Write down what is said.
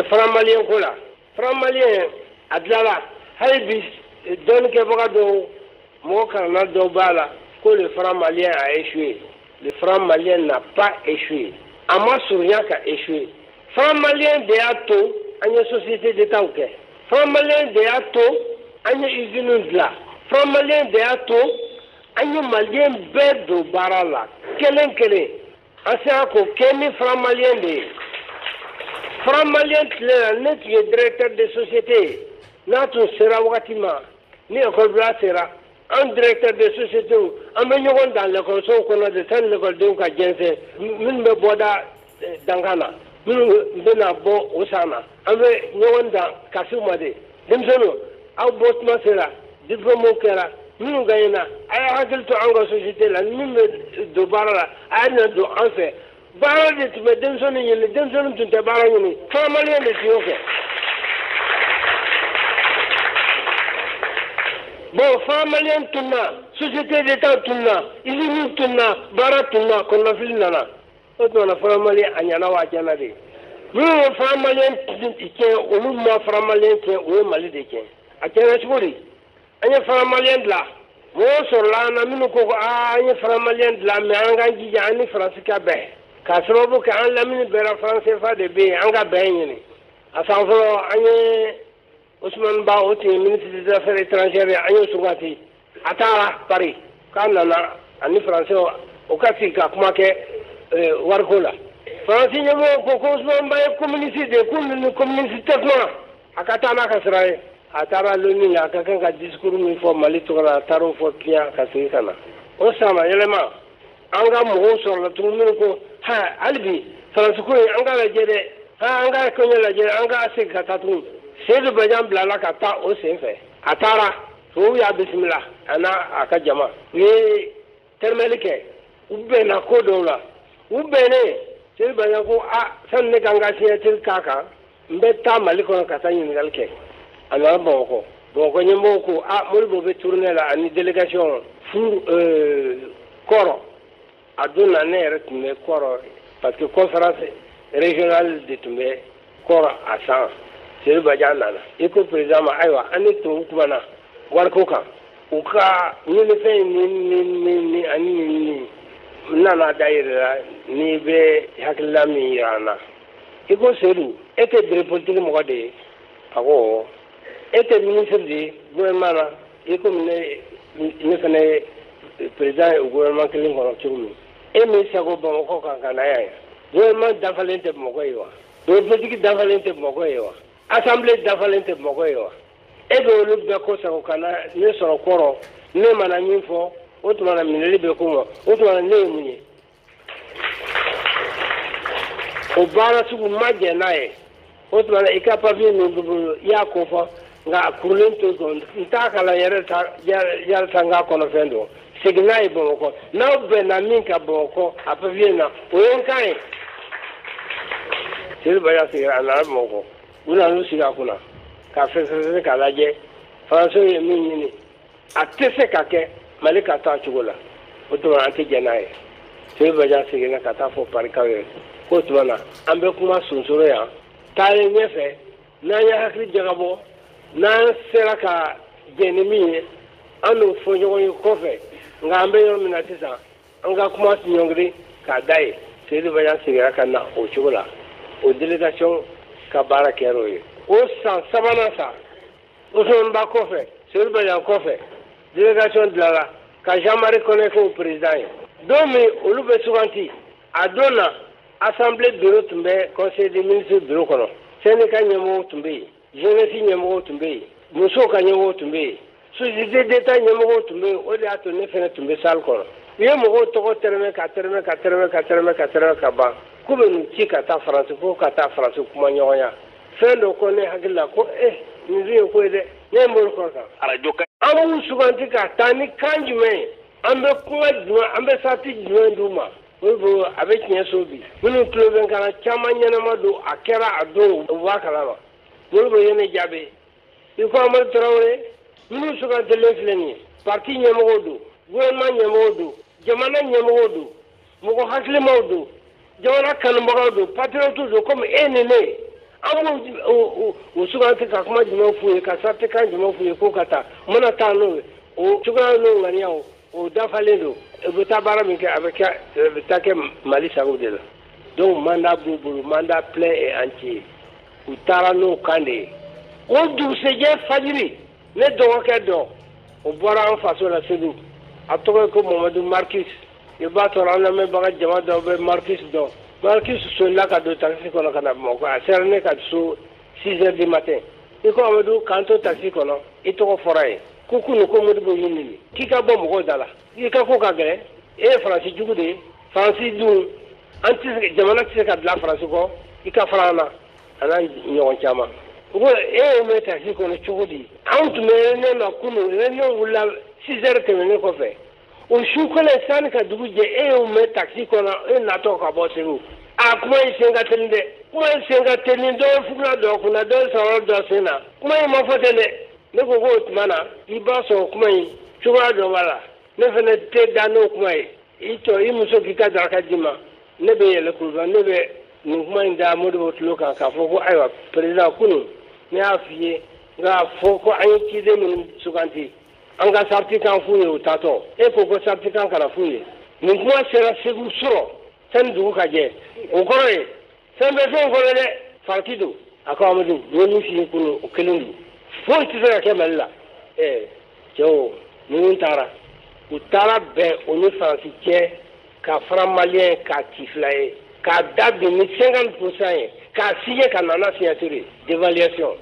Franc malien ko la, franc malien a dilala hali bi dɔnnikɛbaga dɔw, mɔgɔ kalanna dɔw b'a la ko le franc malien a échoué. Le franc malien n'a pas échoué. A ma surunya ka échoué. Franc malien de y'a to an ye société d'État kɛ. Franc malien de y'a to an ye usine dilan. Franc malien de y'a to an ye malien bɛɛ don baara la kelen kelen. An sera k'o kɛ ni franc malien de ye. Franc malien tile la, ne tun ye directeur de société ye. N'a tun sera wagati ma, ni école bila sera, an directeur de société an bɛ ɲɔgɔn dan lekɔlisow kɔnɔ de sani lekɔlidenw ka jɛnsɛn, minnu bɛ bɔda dankan na, minnu bɛna bɔ o san na, an bɛ ɲɔgɔn dan kasi ma de. Denmisɛnninw, aw bɔ tuma sera, diplôme kɛra, minnu gagnera, a y'a hakili to an ka société la, min bɛ don baara la, a y'a na don an fɛ. Baara de tun bɛ denmisɛnninw ɲini, denmisɛnninw tun tɛ baara ɲini, franc malien de tun y'o kɛ. Bon, franc malien tunna, société d'État tunna, usine tunna, baara tunna, kɔnɔnafili nana. O tuma na franc malien a ɲɛna wa a tiɲɛna de. Minnu ye franc malien tiɲɛ, olu ma franc malien tiɲɛ, o ye Mali de tiɲɛ. A tiɲɛna cogo di? An ye franc malien dilan, mɔgɔw sɔrɔla an na minnu ko ko aa an ye franc malien dilan, mais an k'an jija an ni Faransi ka bɛn. K'a sababu kɛ an lamini bɛɛ la franc CFA de bɛ yen, an ka bɛn ɲini. A san fɔlɔ an ye Ousmane Ba, o tun ye ministre des affaires étrangères ye, an y'o suganti. A taara Paris, k'a nana ani Faransɛw o ka sigi ka kuma kɛ wariko la. Faransi ɲɛmɔgɔw ko ko Ousmane Ba ye communiste de ye, k'olu ni communiste tɛ kuma, a ka taa n'a ka sira ye. A taara loni la, a ka kan ka discours min fɔ Mali tɔgɔ la, a taara o fɔ piyan ka segin ka na. O san yɛlɛma, an ka mɔgɔw sɔrɔla tuguni minnu ko ha hali bi Faransi ko in an k'a lajɛ dɛ, ha an k'a koɲɛ lajɛ, an k'a segin ka taa tuguni. Seydou Badian bilala ka taa o sen fɛ. A taara, tubabu y'a bisimila a n'a a ka jama. U ye tɛrɛmɛli kɛ, u bɛnna ko dɔw la. U bɛnnen, Seydou Badian ko a sani ne ka n ka signature k'a kan, n bɛ taa Mali kɔnɔ ka taa ɲininkali kɛ. A nana Bamakɔ. Bamakɔ ɲɛmɔgɔw ko a Modibo bɛ tournée la ani délégation fu Kɔrɔ. A don na ne yɛrɛ tun bɛ Kɔrɔ parce que conférence régionale de tun bɛ Kɔrɔ a san. Seydou Badian nana, i ko président ma ayiwa an ni tubabu kumana wariko kan, u ka ɲinifɛn ni ni ni ni ani ni ni n nana da yɛrɛ la n'i bɛ hakilila min yira an na. I ko Seydou, e tɛ bureau politique mɔgɔ de ye? A ko e tɛ ministre de ye gouvernement na, i komi ne fana ye président ye o gouvernement kelen kɔnɔ cogo min. E min sago Bamakɔ kan ka na yan, gouvernement dafalen tɛ Bamakɔ ye wa? Bureau politique dafalen tɛ Bamakɔ ye wa? Assemblée dafalen tɛ Bamakɔ ye wa? E bɛ olu bɛɛ ko sago ka na ne sɔrɔ kɔrɔ, ne mana min fɔ o tuma na minɛli bɛ k'o ma, o tuma na ne ye mun ye? O baara sugu ma jɛn n'a ye. O tuma na i ka papier min b'i bolo, i y'a ko fɔ, nka a kurulen to yen, n t'a kalan yɛrɛ ta yalisa n k'a kɔnɔfɛn dɔn. Segin n'a ye Bamakɔ, n'aw bɛnna min kan Bamakɔ a papier na, o ye n kan ye. Seydou Badian seginna, a nana Bamakɔ. U nana sigi a kunna k'a fɛsɛfɛsɛ k'a lajɛ. Faransiw ye min ɲini, a tɛ se ka kɛ Mali ka taa cogo la, o tuma an tɛ jɛn n'a ye. Seydou Badian seginna ka taa fɔ Parikaw ye k'o tuma na an bɛ kuma sonsoro yan, taalen ɲɛfɛ n'an ye hakili jagabɔ, n'an sera ka jɛn ni min ye, an n'o fɔ ɲɔgɔn ye kɔfɛ. Nka an bɛ yɔrɔ min na sisan, an ka kuma ɲɔngiri k'a da ye. Seydou Badian seginna ka na o cogo la, o délégation ka baara kɛra o ye. O san sabanan sa, Ousmane Ba kɔfɛ, Seydou Badian kɔfɛ, délégation dilanna ka Jean-Marie Koné k'o président ye. Don min olu bɛ suganti, a don na assemblée bureau tun bɛ conseil des ministres bureau kɔnɔ, syndicat ɲɛmɔgɔw tun bɛ yen, jeunesse ɲɛmɔgɔw tun bɛ yen, musow ka ɲɛmɔgɔw tun bɛ yen, société d'État ɲɛmɔgɔw tun bɛ yen. O de y'a to ne fana tun bɛ salle kɔnɔ. U ye mɔgɔw tɔgɔ tɛrɛmɛ ka tɛrɛmɛ ka tɛrɛmɛ ka tɛrɛmɛ ka tɛrɛmɛ ka ban, k'u bɛ nin ci ka taa Faransi, ko ka taa Faransi kuma ɲɔgɔnya. Fɛn dɔ ko ne hakili la ko nin dun ye ko ye dɛ, ne ye n bolo kɔrɔta. An b'u suganti ka taa ni kan jumɛn ye, an bɛ kuma jumɛn, an bɛ sarati jumɛn d'u ma. Olu a bɛ tiɲɛ so bi, minnu tulo bɛ n kan na caman ɲɛnama don, a kɛra a don u b'a kalama. Modibo ye ne jaabi, i ko Amadu Tarawele, minnu sugantilen filɛ nin ye, parti ɲɛmɔgɔw don, gouvernement ɲɛmɔgɔw don, jamana ɲɛmɔgɔw don, mɔgɔ hakilimaw don, jamana kanubagaw don, patriotes don komi e ni ne. An b'o o suganti ka kuma jumɛn f'u ye, ka sarati kan jumɛn f'u ye k'o ka taa, u mana taa n'o ye, o cogoya n'o ŋaniyaw, o dafalen don. U bɛ taa baara min kɛ, a bɛ kɛ, a bɛ taa kɛ Mali sago de la. Donc mandat b'u bolo, mandat plein et entier. U taara n'o kan de ye. O dugusɛjɛ fajiri, ne dɔgɔkɛ dɔ, o bɔra an faso la Segu. A tɔgɔ ye ko Mamadu Marcus. I b'a sɔrɔ an lamɛnbaga jama dɔw bɛ Marcus dɔn. Marcus solila ka don taxi kɔnɔ ka na Bamakɔ. A sera ne ka so 6 heures du matin. I ko Amadu, k'an to taxi kɔnɔ, i tɔgɔ fɔra ye. Ko kunun ko Modibo y'i neni. K'i ka bɔ mɔgɔw da la. I ka ko ka gɛlɛn. E ye Faransi jugu de ye. Faransi dun, an tɛ se, jamana tɛ se ka bila Faransi kɔ. I ka fara an na. A n'a ɲɔgɔn caman. U ko e y'o mɛn taxi kɔnɔ cogo di? Anw tun bɛ réunion na kunun, réunion wulila 6 heures tɛmɛnen kɔfɛ. O su kelen sanni ka dugu jɛ, e y'o mɛn taxi kɔnɔ, e natɔ ka bɔ Segu. A kuma in sen ka teli dɛ. Kuma in sen ka teli, dɔ ye fugula dɔ kunna, dɔ ye sɔrɔ dɔ sen na. Kuma in ma fɔ ten dɛ. Ne ko k'o tuma na, i b'a sɔrɔ kuma in cogoya dɔ b'a la. Ne fana tɛ da n'o kuma ye. I tɔ, i muso k'i ka daraka d'i ma. Ne bɛ yɛlɛ kuluba, ne bɛ nin kuma in da Modibo tulo kan k'a fɔ ko ayiwa président kunun ne y'a f'i ye nka fɔ ko an ye ciden minnu suganti, an ka sarati kan f'u ye u taatɔ. E ko ko sarati kan kana f'u ye. Nin kuma sera Segu sɔrɔ sani dugu ka jɛ. O kɔrɔ ye fɛn bɛ fɛn kɔnɔ dɛ, farati don. A ko Amadu, n ye min f'i ye kunun, o kelen don. Foyi tɛ se ka kɛ Mali la. Cɛw, ninnu taara. U taara bɛn o ni Faransi cɛ ka franc malien k'a ci fila ye, k'a da bin ni 50% ye, k'a signé ka na n'a signature ye, dévaluation.